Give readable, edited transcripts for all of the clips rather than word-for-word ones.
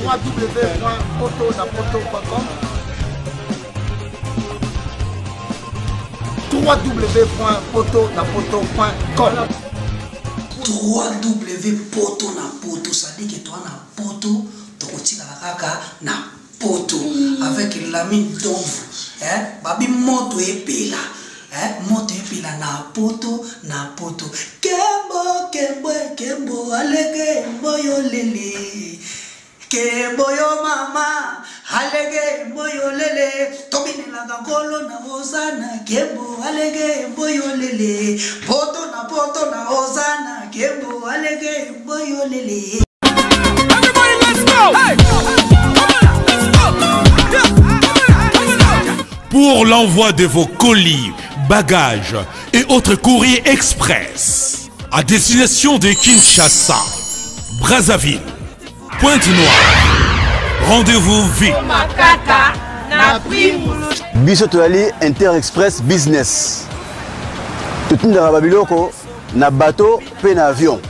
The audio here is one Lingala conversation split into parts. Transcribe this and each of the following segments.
www.potonapoto.com www.potonapoto.com 3w poto na poto sadike toa na poto tokotikala kaka na poto avec Lamine Domvu eh, babi moto epela eh, moto epela na poto na poto kembo kembo kembo alege mboyo lele kembo yo mama alege mboyo lele tobinelaka nkolo na ozana kembo alege mboyo lele poto na poto na ozana kembo alege mboyo lele. Everybody, let's go! Hey! Pour l'envoi de vos colis, bagages et autres courriers express à destination de Kinshasa, Brazzaville, Pointe-Noire. Rendez-vous vite. Biso toyali Inter Express Business. Totindaka ba biloko na bateau pe na avion.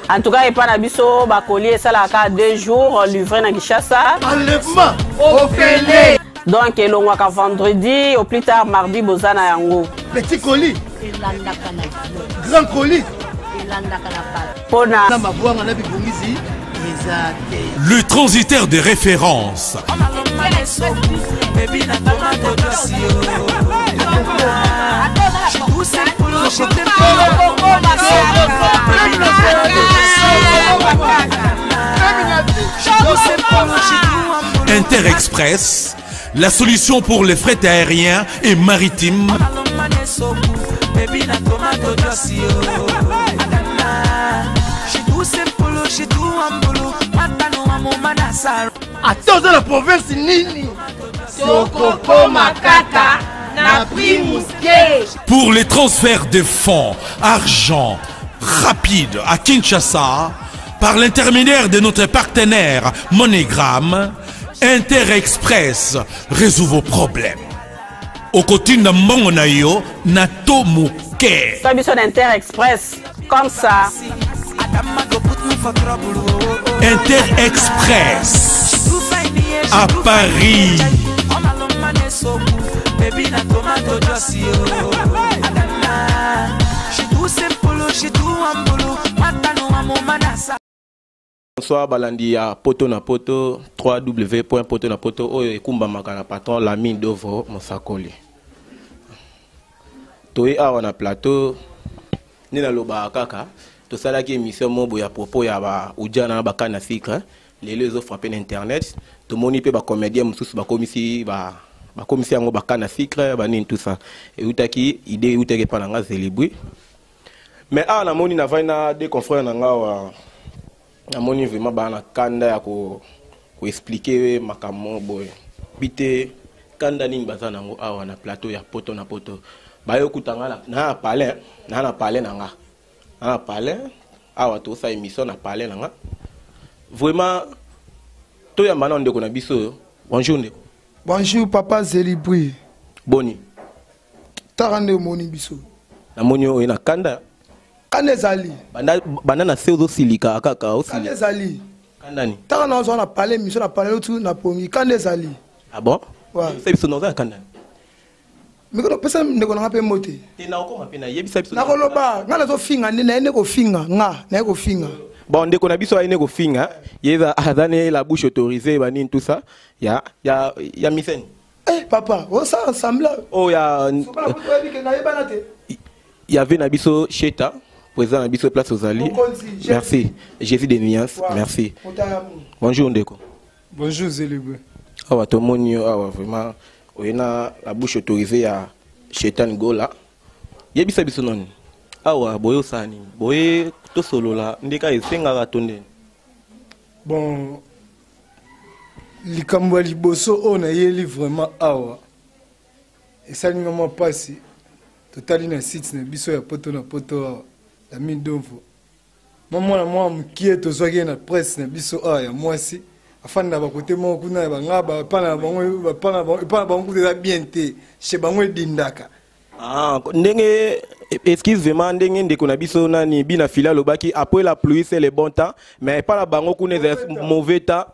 En tout cas, epa na biso ba colis esalaka 2 jours livré na Kinshasa. Enlèvement ofele. Donc elongwaka vendredi au plus tard mardi boza na yango. Petit colis. Elandaka na avion. Grand colis. Elandaka na bateau. Pona na mabwanga na bibongisi eza te. Le transitaire de référence. Inter Express, la solution pour les frais aériens et maritimes. Ata oza na province nini, tokokoma kaka na prix moke. Pour les transferts de fonds, argent rapide à Kinshasa, par l'intermédiaire de notre partenaire MoneyGram, Inter Express résout vos problèmes. Okotinda mbongo na yo na to moke. Toi biso na Inter Express comme ça. Inter Express à Paris. Bonsoir balandi ya poto na poto www.poto na poto oyo ekumbamaka na patron Lamine Dovo Mosakoli. Toye awa na plateau nde nalobaka kaka tosalaki émission moko boye à propos ya ba ujana na bakana sucre lelo ezo frapper na internet tomoni pe ba comédien mosusu bakomisi ba bakomisi yango bakana sucre banini tout ça eutaki idée eutaki epa na nga Zelibwi. Mais awa namoni navandi na deux confrères na nga awa namoni vraiment baa na kanda ya ko ko expliquer makambo boye bite kanda nini baza nango awa na plateau ya poto na poto bayokuta nga na palais na na palais na nga na na palais awa tosala émission na palais na nga vraiment toyamba na ndeko na biso. Bonjour ndeko. Bonjour papa Zelibri. Boni. Tara nde omoni biso. Namoni oyo na kanda. Kanda ezali. Banda banda na se ozosilika kaka osilika. Kanda ezali. Kanda ni. Tara na ozo na palais mission na palais tu na pongi kanda ezali. Ah bon? Ouais. C'est biso na kanda. Mikono pesa ndeko na nga pe mote. Te na okoma pe na yebisa biso. Nakoloba nga nazofinga nde na ye nde kofinga nga na ye kofinga. Bon ndeko na biso aye kofinga yeza azane la bouche autorisée banini tout ça ya ya ya miseni. Eh papa, osa ensemble. Oh ya il y avait na biso Cheta, président na biso place aux alliés. Merci. Jésus de nuances, Wow. merci. Bonjour ndeko. Bonjour Zelibwe. Awa tomoni yo awa vraiment oyena la bouche autorisée ya Chetan Gola. Yebisa biso noni. Awa boye osala nini? Boye tosolola ndeka esengaka to ndeni? Bon, likambo ya liboso oyo nayeli vraiment awa esali nga mwa mpasi. Totali na site na biso ya poto na poto awa la Midovo, mwa mwana mwa mokie tozwaki ye na presse na biso awa ya mwasi afandi na bakote moko kuna ya bangaba epa na bango epa na bango kuta eza bien te chez bango edindaka. Ah, ndenge excuse vraiment ndenge ndeko na biso nani bina fila lobaki après la pluie c'est le bon temps mais epa na bango kuna eza mauvais temps.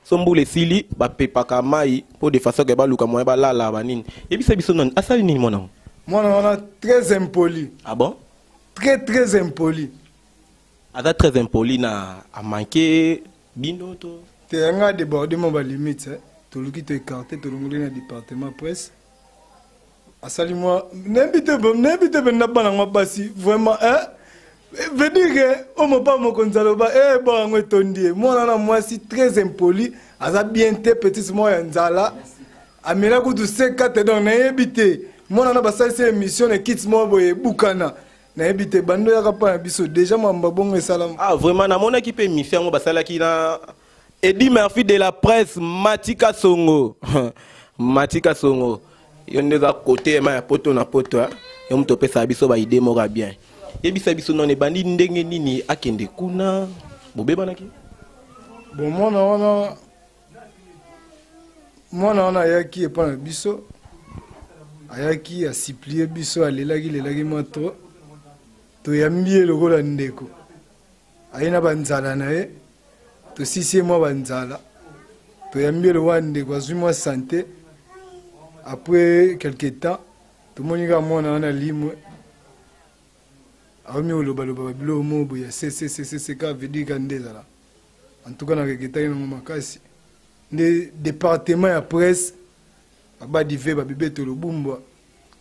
So mbula esili, bapepaka mai mpo de façon ke baluka moyen balala banini. Yebisa biso nani asali nini mwana yango? Mwana wana très impoli. Ah bon? Très très impoli. Aza très impoli na a manqué bino to te yanga débordé mo ba limite eh. Toluki to écarté, tolongoli na département presse. Asali mwa nayebi te, nayebi te mpenza bana yango basi vraiment, eh? Veut dire que oyo mopa mokonzi aloba e bo yango etondi ye. Mwana na mwasi très impoli, aza bien te, petite moko ya nzala, amela kutu c4. Donc nayebi te, mwana na basalisi émission na kiti moko boye ebukana, nayebi te bando yaka mpa na biso déjà mwamba bongo esalama. Ah vraiment, namonaki mpe émission yango basalaki na Eddie Murphy de la presse, Matika Songo. Matika Songo, yo nde oza kote ema ya poto na poto, hein? Yo moto opesaka biso ba idée moko ya bien. Yebisa biso nano ebandi ndenge nini akende kuna, bobebanaki? Bon, mwana wana ayaki epai na biso, ayaki asupplier biso, alelaki lelaki mwa trop. Toyambi ye lokola ndeko, aye na banzala na ye, tosisi ye mwa banzala, toyambi ye lokola ndeko, azwi mwa santé. Après quelque temps, tomoni kaka mwana wana limwe, aomi kolobaloba babiloko moko boye ya ccccc ka veut dire ka nde ezala. En tout cas naregretaki nango makasi. Nde département ya presse, babadive babibeto lobumbwa,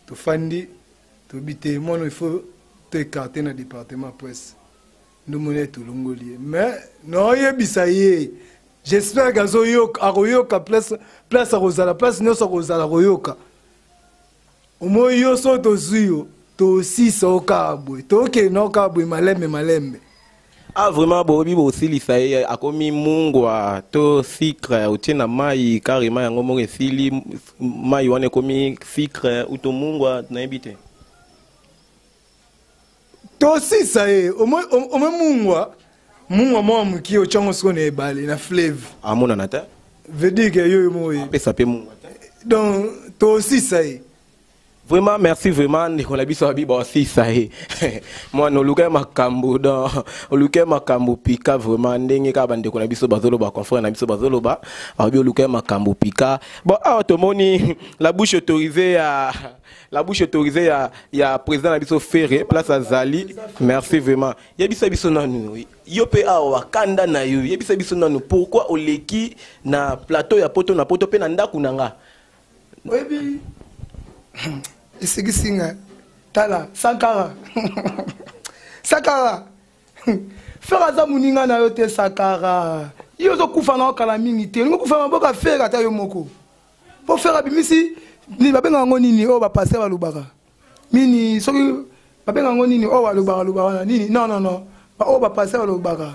tofandi, toyebi te, mwana il faut toécarte na département presse. Ndomoni ye, tolongoli ye, mais naoyebisa ye, j'espère ke azoyoka, akoyoka. Place akozala, place nyonso akozala, akoyoka. Omoi yo so tozwi yo, tosisa o kaka boye, tokende o kaka boye, malembe malembe. Ah vraiment, boyebi bosilisa ye, akomi mungwa to sucre otie na mai carrément, yango moko esili, mai wana ekomi sucre ou to mungwa, nayebi te. Tosisa ye omoi mungwa mwa mokie, otyango sikoyo na ebale, na fleuve. Amonana te. Veut dire ke yo moko ye apesa mpe mungwa te. Donc tosisa ye. Vraiment merci, vraiment ndeko na biso abi baosisa ye mwana oluka ye makambo, donc oluka ye makambo pika. Vraiment ndenge kaka bandeko na biso bazoloba, confrère na biso bazoloba, babi oluka ye makambo pika. Bon, awa tomoni la bouche autorisée ya la bouche autorisée ya président na biso Ferre, place azali. Merci vraiment. Yebisa biso nanu, yo mpe awa kanda na yo, yebisa biso nanu pourquoi oleki na plateau ya poto na poto mpe na ndako na nga. Oyebi, esekisi nga. Tala, Sankara, Sankara, Ferre aza moninga na yo te. Sankara, yo ozokufa na okala mingi te, olingi okufa maboko ya Ferre ata yo moko, mpo Ferre abimisi nini, babengaka yango nini oyo bapaster balobaka nini, soki babengaka yango nini oyo balobaka lobaka wana nini? Non, non, non, oyo bapaster balobaka.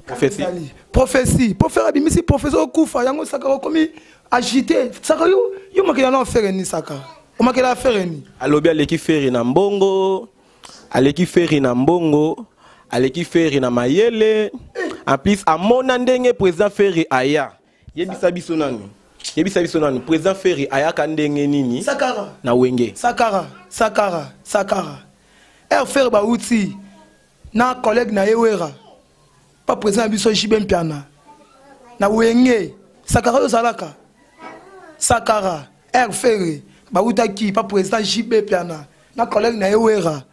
Prophétie. Prophétie, mpo Ferre abimisi prophétie, okufa yango. Saka okomi agité. Saka, yo makela na Ferre ni? Saka, omakela Ferre ni? Alobi aleki Ferre na mbongo, aleki Ferre na mbongo, aleki Ferre na mayele. En plus amona ndenge président Ferre aya. Yebisa biso nanu, yebisa biso nanu, président Ferre ayaka ndenge nini Sakara na Wenge? Sakara, Sakara, Sakara, air Ferre bauti na collègue na ye Wera, pa président na biso JB Mpiana na Wenge. Sakara, oyo ozalaka Sakara, air Ferre bautaki pa président JB Mpiana na collègue na ye Wera,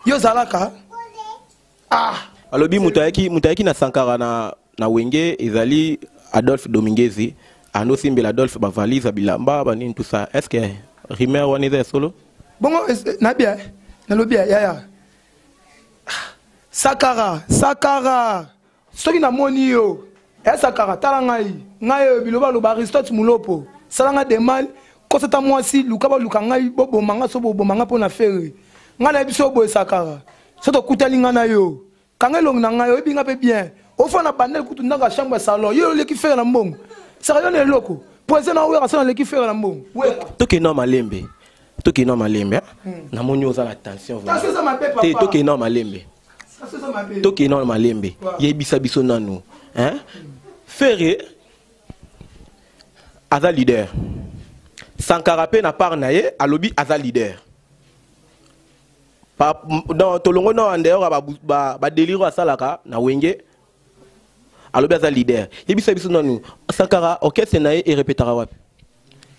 yo ozalaka, ah. Alobi moto ayaki na Sankara na Wenge ezali Adolphe Dominguezi, andosimbela Adolphe bavalise ya bilamba banini, tout ça. Est ce que rumeur wana eza ya solo? Bongo nabia, nalobi ya yaya Sakara, Sakara, soki namoni yo ya Sakara, tala ngai, ngai oyo biloba aloba Aristote Mulopo, sala ngai demande, kosata mwasi, luka baluka ngai, boboma ngai, so boboma ngai mpo na Ferre. Ngai nayebi so boye, Sakara, so tokutani ngai na yo, kanga elongi na ngai, oyebi ngai mpe bien, ofa na bandele kutu ndako ya chambre ya salon. Yo oleki Ferre na mbongo? Saka, yo na eloko président na Wera, so naleki Ferre na mbongo. Tokende malembe, tokende malembe. Namoni oza na tension. Tension eza mabe, papa. Te, tokende malembe, tokende na malembe. Yebisa biso nanu, hein? Ferre aza leader, Sankara mpe na part na ye alobi aza leader. Donc tolongo na en dehors ya badélire oyo asalaka na Wenge. Alobi aza leader. Yebisa biso nanu Sankara orchestre na ye erepetaka wapi?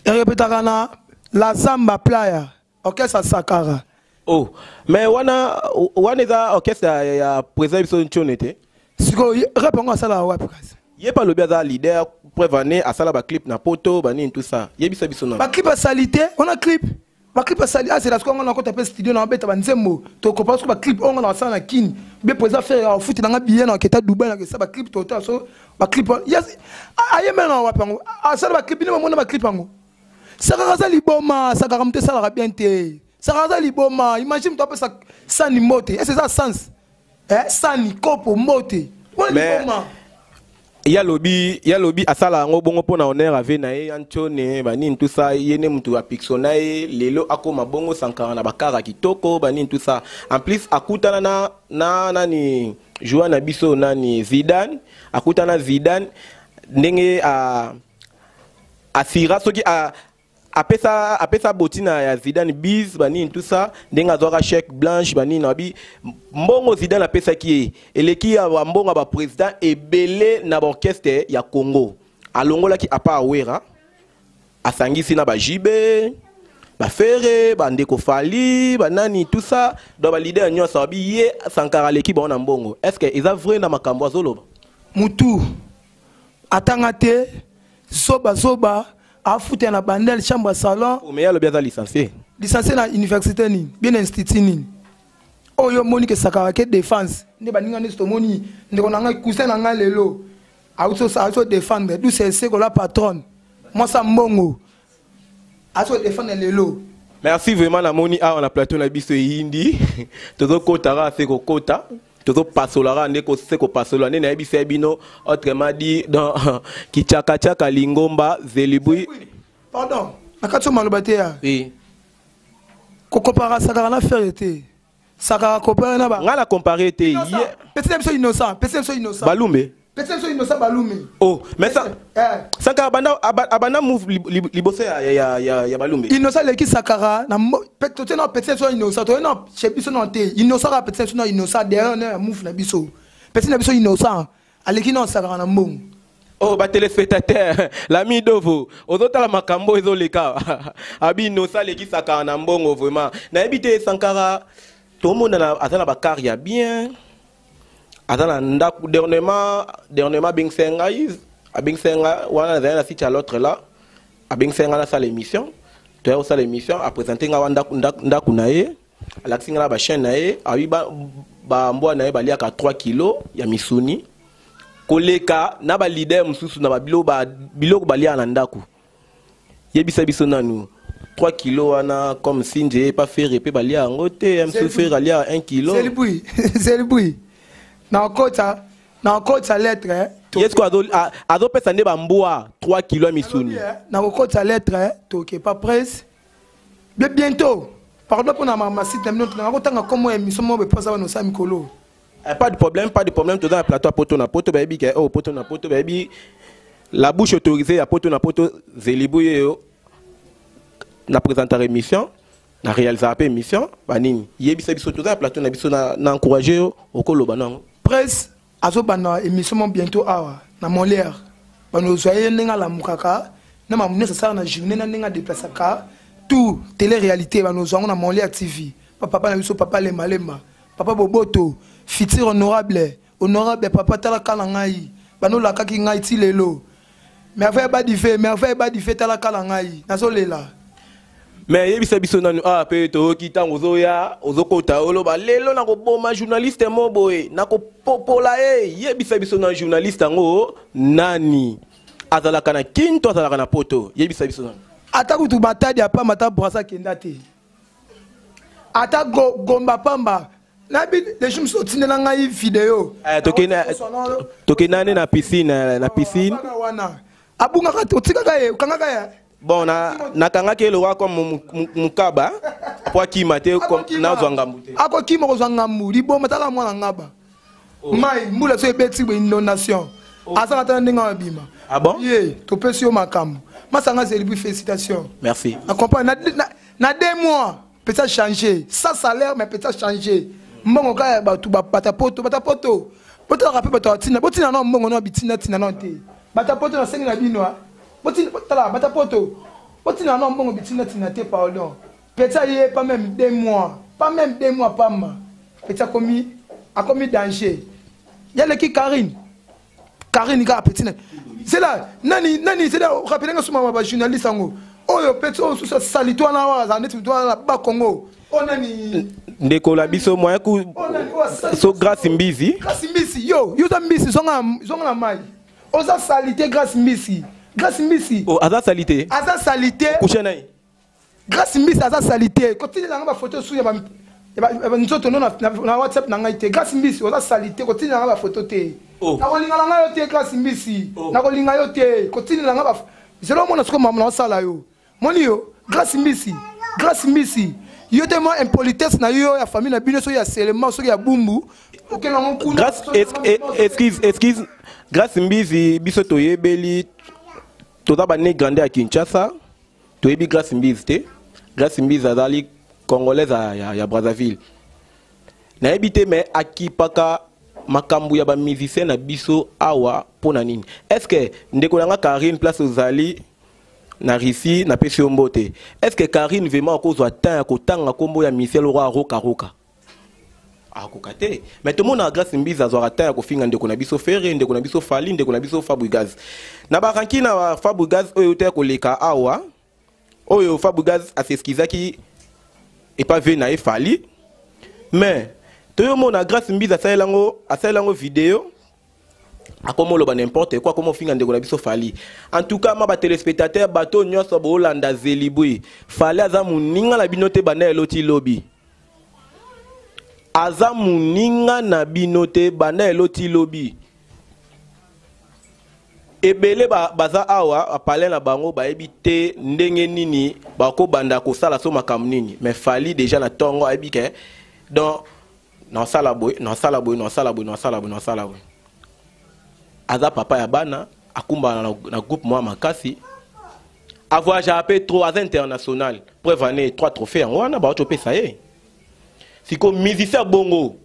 Erepetaka na La Zamba Playa, orchestre Sankara. Oh, mais wana wana eza orchestre ya, ya président biso Ntione te. Sikoyo rep yango asalaka wapi kasi? Ye mpe alobi aza leader, preuve année asala ba clip na poto ba nini tout ça. Yebisa biso nanu. Ba clip asali te, wana clip baclip asali azela sikoyo nga nakota mpe studio na abeta banzembo tokopa soko baclip oyo nga na asala na kini be président ferre afuti nanga billet na aketa dubai na kesa baclip totala so baclip ayembela na wapi yango asala baclip bino bamona baclip yango sakaka aza liboma sakaka moto esalaka bien te sakaka aza liboma imagine moto apesa sani mbote ese eza sens eh, sani kopo mbote wana liboma ye alobi ye alobi asala yango bongo mpo na honneur ave na ye antone banini tout ça ye nde moto apiksona ye lelo akoma bongo sankara na bakara kitoko banini tout ça en plus akutana na, na nani joueur na biso nani Zidane akutana Zidane ndenge a asira soki a apesa apesa botina ya Zidane bise banini tout ça ndenge azwaka chèque blanche banini abi mbongo Zidane apesaki ye eleki ya mbongo ya ba président ebele na ba orchestre ya Congo alongolaki à part Wera asangisi na ba JB ba Ferre ba ndeko Fally ba nani tout ça donc ba leader nyonso abi ye Sankara aleki bango na mbongo est-ce que eza vrai na makambo azoloba mutu atanga te zoba zoba afuta na bandel chambre ya salon oh, mais alobi aza licencié licencié na université nini bien institut nini oyo omoni ke sakaka ke défense nde baninga nyonso tomoni ndeko na ngai cousin na ngai lelo auti odefendre duse esekola patronne mwasi ya mbongo azo defendre lelo merci vraiment namoni awa na plateau na biso eyindi tozokota kaka se kokota tozopasola kaka nde se kopasola nde nayebisa ye bino autrement dit donc kichakachaka lingomba zelibui pardon na kati oyo maloba te ya oui. kokompara sakaka na fere te sakaka compare na ba nga na compare te petit na biso innocent petit na biso innocent balume petit na biso innocent balume oh mais ça eh. Sankara abanda abanda move liboso ya ya ya ya balume innocent leki sakara na totie na petit na biso innocent toye na chez biso na te innocent ka petit na biso na innocent derrière na move na biso petit na biso innocent aleki na sakara na mbongo Oh, ba téléspectateurs, l'ami Dovo, ozotala makambo ezoleka. Abi innocent aleki sakara na mbongo vraiment. Nayebi te Sankara tomonana aza na bakar ya bien. Aza na ndako dernièrement dernièrement abengisaki ngai abengisaki ngai wana nazali na site ya l'autre là abengisaki ngai nasala émission toya kosala émission apresente ngai wa ndako na ye alakisi ngai na bachaîne na ye abi bambwa na ye baliaka 3 kilo ya misuni koleka na balider mosusu na biloko baliaka na ndako yebisa biso nanu 3 kilo wana comme sinje pa fere pe balia yango te msu fere alia 1 kilo zelibui zelibui nakota nakota lettre eh, ye siko azopesa nde bambwa 3 kilo ya misuni eh, nakokota lettre eh, toke pa presse bien bientôt pardon mpona masite na bino nakotanga nkombo ya émission moko beposa wana osala mikolo Eh, pas de problème, pas de problème. Toza na plateau ya poto na poto bayebi ke oh poto na poto bayebi la bouche autorisée ya poto na poto zelibu yeyo na présentaka émission na réalisaka mpe émission banini yebisa biso toza na plateau na biso na, na encourage yo okoloba nango presse azobanda émission mo bientôt awa na molière banozwa ye ndenge alamukaka na mamu nyonso asala na journée na ndenge adeplasaka tout télé réalité banozwa yango na molière tv papa na biso papa lembalemba Papa Boboto, futur honorable, honorable papa tala kala ngai, banolakaki ngai ti lelo. Merveille Badive, merveille Badive tala kala ngai, nazolela. Mais yebisa biso nanu awa mpe toyoki ntango ozoya ozokota oloba lelo nakoboma journaliste mo boye nakopopola ye yebisa biso na journaliste yango nani azalaka na kin to azalaka na poto yebisa biso nanu ata kutu matadi ya pamba ata brasa akenda te ata gomba pamba nayebi le jour mosusu otindela ngai video eh, tokenda nde na piscine eh, na piscine wana abungaka te otikaka ye okangaka ye bon nakangaki ye lokola comme mokaba po akima te nazwa ngambu te akokima kozwa ngambu liboma tala mwana ngaba oh. mai mbula so ebeti boye inondation oh. azanga ata na ndenge abima ah bon? ye topesi yo makambo masanga zelibi félicitation merci na comprendre na, na, na deux mois pesa changer sans salaire mais pesa changer mbongo kaka ya bato bata poto bata poto Botalaka mpe bato ya tina, botina nao mbongo nao bitina tina nao te. Bato ya poto nasengi na bino, ah. Botina, tala bato ya poto, botina nao mbongo bitina tina te pardon. Petit aye pas même deux mois, pas même deux mois pamba. Petit akomi akomi danger. Yaleki Karine. Karine kaka petit na. C'est là nani nani c'est là rappelez nga suma ba journaliste yango. Oyo petit oyo susu salite wana wa za neti wana na ba Congo. Oyo nani ndeko na biso moyen ku so Grâce Mbizi. Grâce Mbizi yo yo za Mbizi zonga zonga na mai. Oza salite Grâce Mbizi. Grâce Mbizi. Oh aza salite. Aza salite. Coucher na ye. Grâce Mbisi aza salite. Kotinela nga ba photo su ya ba nzoto no na WhatsApp na ngai te. Grâce Mbisi oza salite, kotinela nga ba photo te. Oh. Nakolinga na ngai yo te Grâce Mbisi. Oh. Nakolinga yo te. Kotinela nga ba zelo mona siko mama na osala yo. Moni yo Grâce Mbisi. Grâce Mbisi. Yo te moi impolitesse na yo ya famille na bino soki ya selema soki ya bumbu. Okenda ngo kuna. Grâce excuse excuse Grâce Mbisi biso toyebeli toza ba ne grande ya Kinshasa. Toyebi Grace Mbizi te. Grace Mbizi azali congolaise ya, ya, ya Brazzaville. Nayebi te mais akipaka makambo ya ba musiciens na biso awa mpo na nini? Est-ce que ndeko na nga Karine place ozali na Russie napesi yo mbote. Est-ce que Karine vraiment akozwa temps ya kotanga kombo ya musicien lokola Roka Roka? Akoka te. Mais tomonaka Grace Mbizi azwaka temps ya kofinga ndeko na biso Ferre, ndeko na biso Fally, ndeko na biso Fabregas. Na ba ranki na Fabregas oyo te koleka awa, oyo Fabregas aseskizaki epa ve na ye Fally. Mais toyomona Grace Mbizi asalela yango video, akoma oloba n'importe quoi, akoma ofinga ndeko na biso Fally. En tout cas, ma ba téléspectateurs, bato nyonso boolanda Zelibwi, Fally aza moninga na bino te banda eloti lobi. Aza moninga na bino te banda eloti lobi. Ebele baza awa, ba palais na bango bayebi te ndenge nini bakobanda kosala so makambo nini. Mais Fally déjà na tongo ayebi ke donc na sala boye, na sala boye, na sala boye, na sala boye, na sala boye. Aza papa ya bana, akumba na groupe moi makasi. A voyagé un peu trop, aza international. Preuve année 3 trophées yango wana ba otopesa ça ye. Siko musicien bongo.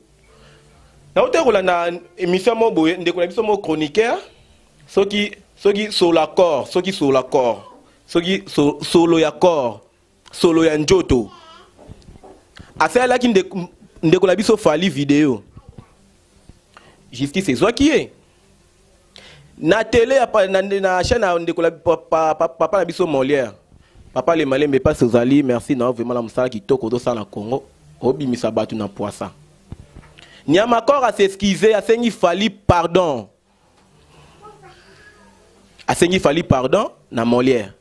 Na ote kolanda émission mo boye ndeko na biso mo chroniqueur soki soki solo accord, soki solo accord, soki solo ya corps, solo ya njoto. Asalaki ndeko na biso Fally vidéo. Justice ezwaki ye. Na télé ya pa, na, na chaîne ya ndeko la, pa, pa, pa, papa na biso Molière. Papa le malembe passe aux alliés, merci na vraiment la musala kitoko do sala Congo. Obimisa batu na poisa. Nyamakor a s'excuser, a sengi Fally pardon. A sengi Fally pardon na Molière.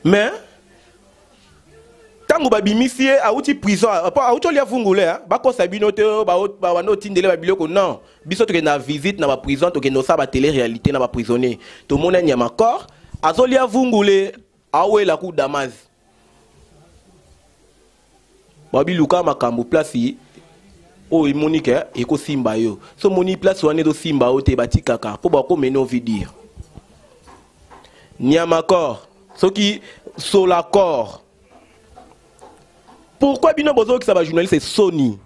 Mais tango babimisi ye auti prison, po auti olia vungule, hein, bakosa bino te, ba, ba, ba, no tindele ba biloko, non. Biso tokende na visite na ba prison, tokende osala ba télé-réalité na ba prisonnier. Tomona Nyamakor azolia vungule, awela ku Damas. Babiluka makambo place oyo emoni ke ekosimba yo. So moni place wana ezosimba yo te, batikaka po bakomene ovidir. Nyamakor, soki Solacor. Pourquoi bino bozokisa ba journaliste Sony?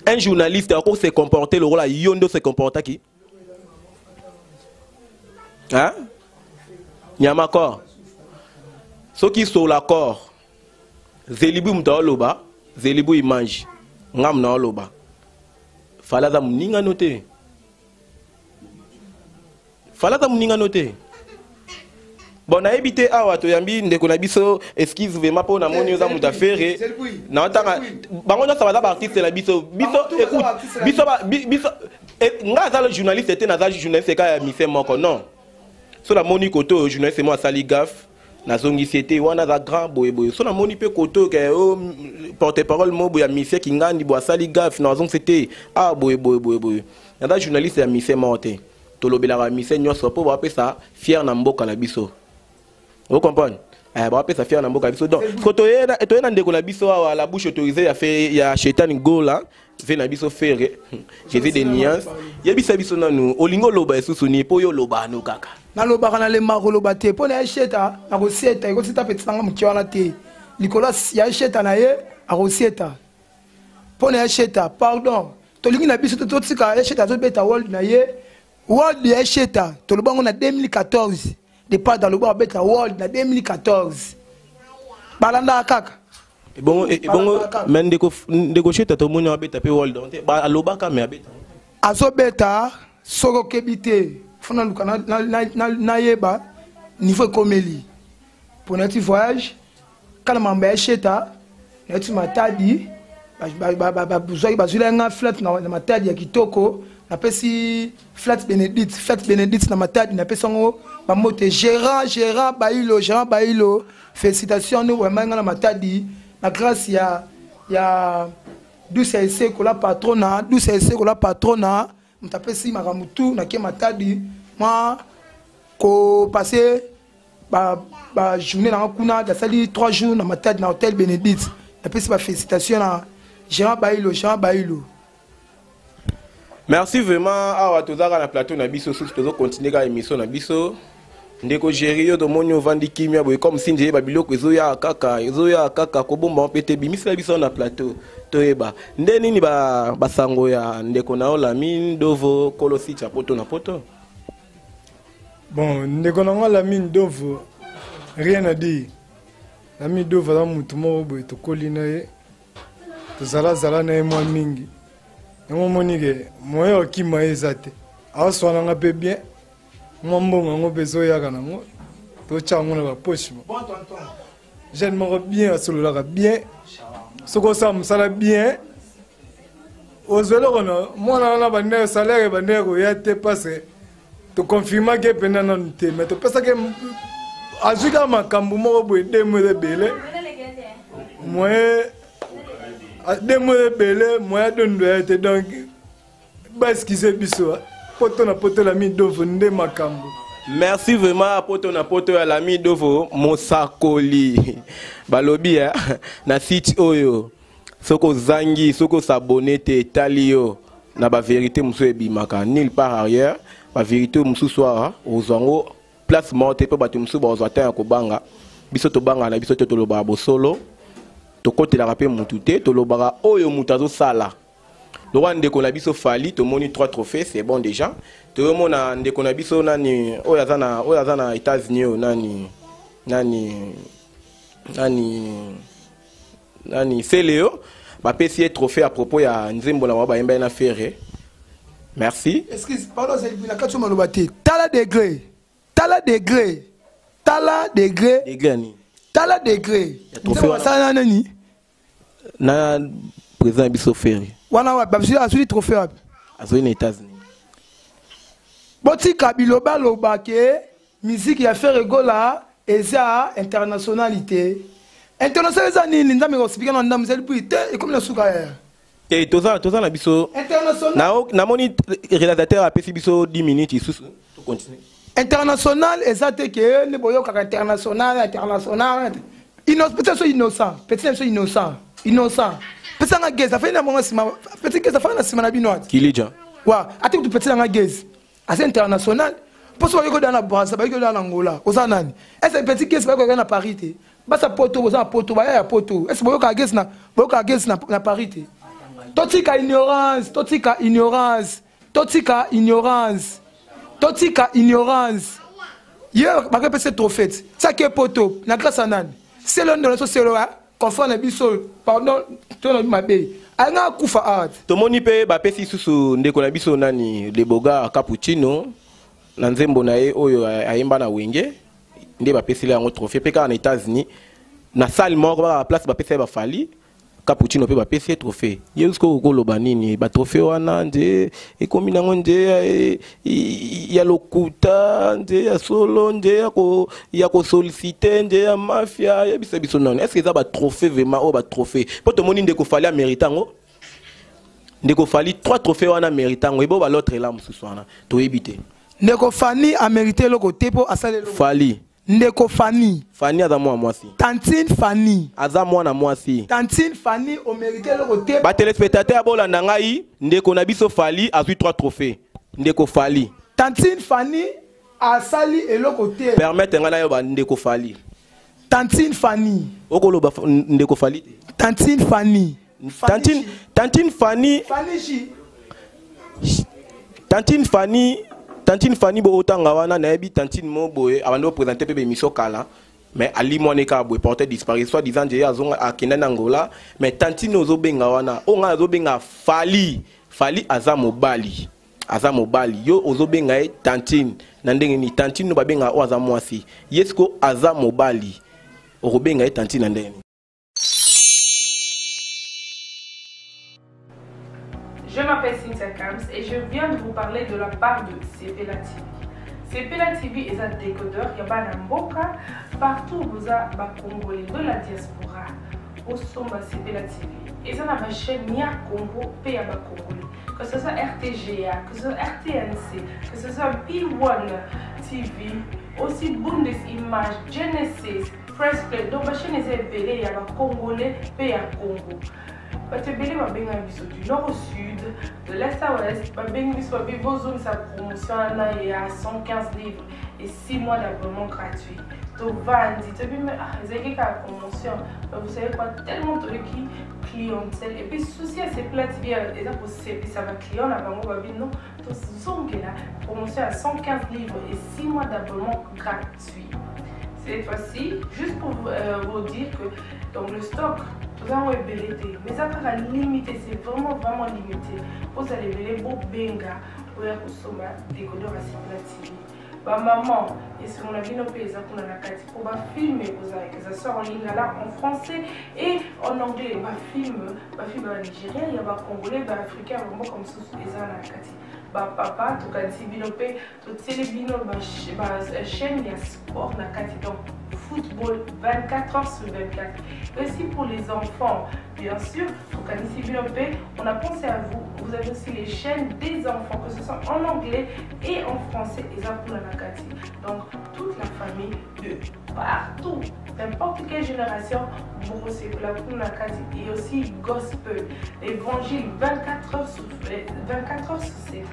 Un journaliste a se comporter le rôle à Yondo se comporta qui? Hein? Nyamakor. Soki Solacor, Zelibu muta oloba, Zelibu image. Ngam na oloba. Falaza muninga note. Falaza muninga note. Bon, nayebi te awa toyambi ndeko na biso, excuse vraiment po na moni oza mutu affaire. Na otanga bango nyonso baza ba artiste na biso. Biso, écoute, biso ba, biso, eh, nga aza le journaliste te, naza journaliste ka ya mise moko, non. So na moni koto journaliste mo asali gaffe, nazongisi ete wana aza grand boye boye. So na moni pe koto ke, oh, porte-parole mo boye ya mise kingandi bo asali gaffe, nazongisi ete, ah, boye boye boye boye. Naza journaliste ya mise moko te. Tolobelaka mise nyonso po bapesa fier na mboka na biso. Vous comprenez? Eh, bapesa fier na mboka na biso. Donc, ko toyena, toyena ndeko na biso awa, la bouche autorisée ya fe, ya Shetani Gola, ve na biso ferre. Jésus de nuance. Yebisa biso nanu, olingo loba esusu ni po yo loba no kaka. Nalobaka na lemba koloba te po na ye sheta, akosieta, ekosita petisa nga moke wana te. Likolo ya sheta na ye, akosieta. Po na ye sheta, pardon. Tolingi na biso totika Esheta azobeta world na ye. World ya Esheta toloba yango na 2014. Depart aloba abeta world na 2014. Balandaka kaka. Ebongo ebongo mais ndeko ndeko Sheta tomoni abeta pe world te. Ba alobaka mais abeta. Azobeta soki okebi te. Fona luka nayeba niveau ekomeli. Pona ti voyage kala mamba ya Sheta na ti Matadi bazwaki bazwila nga flat na Matadi ya kitoko. Napesi flat Benedict, flat Benedict na Matadi napesi yango bamote Gérard, Gérard Bailo, Gérard Bailo, félicitations nous vraiment nga na Matadi na grâce ya ya Douce Eseko la patrona, Douce Eseko la patrona, mutapesi makambo tout na ke Matadi moi ko passer ba ba journée na kuna dasali 3 jours na Matadi na hôtel Benedict. Napesi ba félicitations na Gérard Bailo, Gérard Bailo. Merci vraiment awa tozaka na plateau na biso susu tozo continuer ka émission na biso. Ndeko Jerry yo tomoni ovandi kimia boye comme si nje ba biloko ezoya kaka ezoya kaka kobomba mpe te bimisela biso na plateau toyeba nde nini ba basango ya ndeko na yo Lamine Dovo Kolosi cha poto na poto. Bon ndeko na nga Lamine Dovo rien à dire. Lamine Dovo aza mutu moko boye tokoli na ye tozala zala na ye mwa mingi. Yango omoni ke moyen okima ye eza te. Aoswana nga mpe bien. Mwa mbongo yango mpe ezoyaka nango totya yango na bapoche. Jeune moko bien asololaka bien. Soki osala mosala bien ozwa eloko na mwana wana bandeko salaire bandeko koya te parce toconfirmaki ye mpenza nanu te mais topesaki azwi kaka makambo moko boye demo eza ebele moyen demo eza ebele moyen adondo ya te donc baeskize biso poto na poto Lami Dovo nde makambo. Merci vraiment poto na poto ya Lami Dovo mosakoli balobi ya na site oyo soko zangi soko s'abonner te etali yo na ba vérité mosusu ebimaka nulle part ailleurs ba vérité mosusu awa ozwa yango place moko te mpo bato mosusu bazwa temps ya kobanga biso tobangaka na biso te tolobaka bosolo tokotelaka mpe mutu te tolobaka oyo mutu azosala. Lokola ndeko na biso Fally tomoni 3 trophées c'est bon déjà. Toyomona ndeko na biso nani oyo aza na oyo aza na États-Unis oyo nani nani nani nani Celeo bapesi ye trophée à propos ya nzembo na bango bayemba na Ferre. Merci. Excuse, pardon, c'est la kati maloba te. Tala degré. Tala degré. Tala degré. Degré ni. Tala degré. Trophée wana nani? Na président biso Ferre. Wana wa ba azuli trophée wapi? Azuli na États-Unis. Botika biloba loba ke musique ya Ferre Gola eza internationalité. International eza nini? Nzambe ko expliquer na ndambu zeli puis te ekomi na suka ya. Te toza toza na biso international. Na namoni réalisateur apesi biso 10 minutes isusu to continuer. International eza te ke ne boyokaka international international. Innocent, petit innocent, petit biso innocent, innocent. Petit nga gaz, afai na monga sima, petit gaz afai na sima na bino ati. Kilija. Wa, ati kutu petit nga gaz. Ase international. Poso bayoko na Brazza, bayoko na Angola. Oza nani? Ese petit gaz bayoko na Paris te. Basa poto, boza poto, baya ya poto. Ese boyoka gaz na, boyoka gaz na na Paris te. Totika ignorance, totika ignorance, totika ignorance. Totika ignorance. Ye bakopesa pese trophée. Sake poto na grâce à nani? C'est l'un de nos c'est là confrère na biso pardon to na mabe. Anga kufa art. Tomoni pe ba pesi susu ndeko na biso nani Leboga Cappuccino na nzembo na ye oyo ayemba na Wenge nde ba pesi yango trophée pe kaka na États-Unis na salle moko ba place ba pesi ba Fally Cappuccino pe ba pesi trophée. Ye usko koloba nini ba trophée wana nde ekomi nango nde ya lokuta nde ya solo nde ya ko ya ko solliciter nde ya mafia ya bisa biso nani. Est-ce que ça ba trophée vraiment oyo ba trophée? Po tomoni ndeko Fally mérite yango. Ndeko Fally 3 trophées wana mérite yango ebo ba l'autre là mususu wana to éviter. Ndeko Fanny a mérité loko te po asale loko. Fally. Ndeko Fanny. Fanny aza mwana mwasi. Tantine Fanny. Aza mwana mwasi. Tantine Fanny o mérité loko te. Ba téléspectateurs bolanda ngai ndeko na biso Fally azui 3 trophées. Ndeko Fally. Tantine Fanny asali eloko te. Permettre nga na yo ba ndeko Fally. Tantine Fanny. Okoloba ndeko Fally. Tantine Fanny. Tantine, Tantine Fanny. Fanny J. Tantine Fanny, Tantine Fanny bo otanga wana nayebi tantine mo boye abandi oprésente mpe bémission kala mais alimwani kaka boye porte disparu soit disant je azonga akenda na Angola mais tantine ozobenga wana oyo ngai azobenga Fally Fally aza mobali aza mobali yo ozobenga ye tantine na ndenge nini tantine no babengaka oyo aza mwasi ye siko aza mobali okobenga ye tantine na ndenge nini Je m'appelle Cynthia Kams et je viens de vous parler de la part de Sepela TV. Sepela TV est un décodeur, il y a mboka partout vous avez Congolais de la diaspora. Osomba Sepela TV. Et ça na chaîne ya Congo pe ya ba Congolais. Que ce soit RTGA, que ce soit RTNC, que ce soit P1 TV, aussi Bundes Image, Genesis, Press Play. Donc ba chaîne eza ebele ya ba Congolais pe ya Congo. bato ebele babengaka biso du nord au sud de l'est à ouest babengi biso babi bozongisa promotion wana ya 115 livres et 6 mois d'abonnement gratuit tovandi toyebi me ah ezalaki kaka promotion mais vous savez quoi tellement toyoki clientèle et puis souci ya sepela tv eza kosepisa baclient na bango babi non tozongela promotion ya 115 livres et 6 mois d'abonnement gratuit cette fois-ci juste pour euh, vous dire que donc le stock tozango ebele te mais eza kaka limité c'est vraiment vraiment limité ozala ebele bobenga oya kosomba décodeur ya sepela tv bamaman esengo na bino mpe eza kuna na kati mpo bafilme ekozala que ça soit en lingala en français et en anglais bafilme bafilme ya banigérien ya bacongolais baafricain ya bamboka mosusu eza na kati bapapa tokanisi bino mpe totieli bino bachaîne ya sport na kati donc football 24 heures sur 24 et aussi pour les enfants bien sûr tokanisi bino mpe on a pensé à vous vous avez aussi les chaînes des enfants que ce soit en anglais et en français eza kuna na kati donc toute la famille de partout n'importe quelle génération bokosepela kuna na kati et aussi gospel évangile 24 heures sur 24 heures sur 7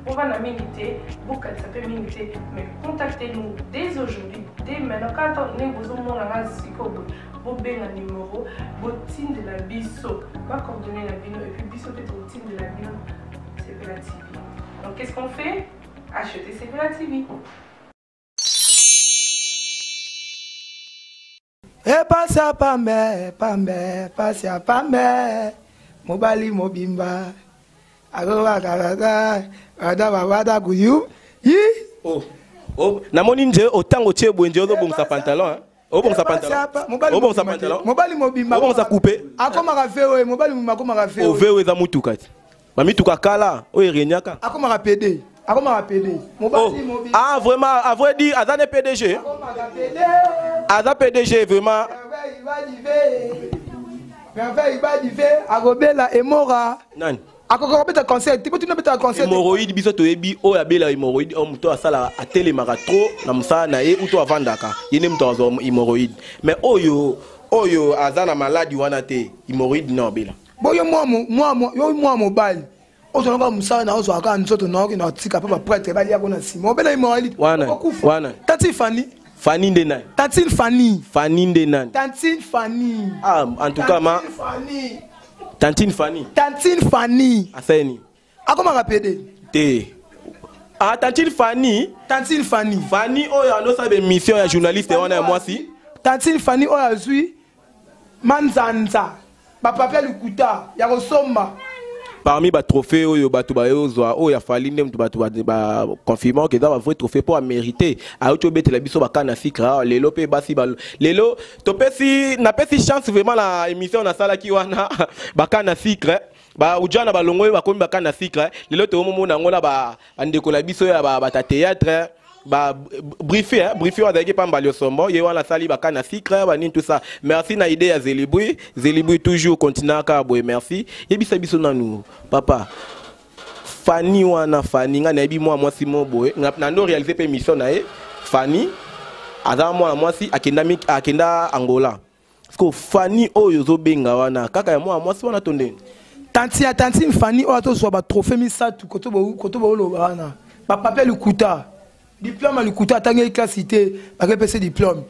bovanda mingi te bokanisa mpe mingi te mais contactez nous dès aujourd'hui dès maintenant kaka ndenge bozomona nga sikoyo boye bobenga numero botindela biso bacoordonne na bino et puis biso mpe totindela bino sepela tv donc qu'est ce qu'on fait acheter sepela tv epasi ya pambe pambe pasi ya pambe mobali mobimba akokakakaka ada babada kuyu yi oh. Oh, namoni nje otango otie boye nje ozobongisa pantalon hein? obongisa pantalon obongisa pantalon mobali mobimba obongisa coupe akomaka vewe mobali mobimba akomaka vewe ovewe eza mutuka ti bamituka kala oyo eregnaka akomaka pd akomaka pd mobali oh. mobimba ah vraiment à vrai dire aza ne pdg aza pdg vraiment merveille ibadive akobela emora nani akoka kobeta concert te botina betaka concert hémorroïde biso toyebi oyo abela hémorroïde oyo moto asala atelemaka trop na mosala na ye uto avandaka ye nde moto azwa hémorroïde mais oyo oyo aza na maladi wana te hémorroïde na abela bo yo yo mwa mobali ozwaka mosala na ozwaka kaka nzoto na okende otika mpe bapretre baliako na nsima obela hémorroïde wana wana tati fani Fanny nde nani? Tantine Fanny. Fanny nde nani? Tantine Fanny. Ah, en tout cas ma Fanny. Tantine Fanny. Tantine Fanny. Aseni. Akomaka PD. Te. Ah, Tantine Fanny. Tantine Fanny. Fanny oyo andosala ba émission ya journaliste wana ya mwasi. Tantine Fanny oyo azwi manzanza bapapier ya lokuta ya kosomba parmi batrophée oyo bato bayozwa oyo afali nde moto bato baconfirma ke eza bavrai trophée mpo amérité ayoti obetela biso bakana sikre awa lelo mpe basi lelo topesi napesi chance vraiment na émission nasalaki wana bakana sikre baujana balongo oyo bakomi bakana sikre lelo toomomona yango na bandeko na biso ya bata théâtre ba briefer hein, briefer azalaki pamba liosombo ye wana asali bakana sucre banini tout ça merci na idée ya zelibui zelibui toujours continue kaka boye merci yebisa biso nanu papa fani wana fani ngai nayebi mwa mwasi mo boye na ndo réalise mpe mission na ye fani aza mwana mwasi akenda, akenda angola siko fani oyo ozobenga wana kaka ya mwana mwasi wana to ndeni tanti ya tantine fani oyo atozwa batrophée misato koto booloba wana bapapier lokuta diplôme ya lokuta atangeli classe te bakepesa diplôme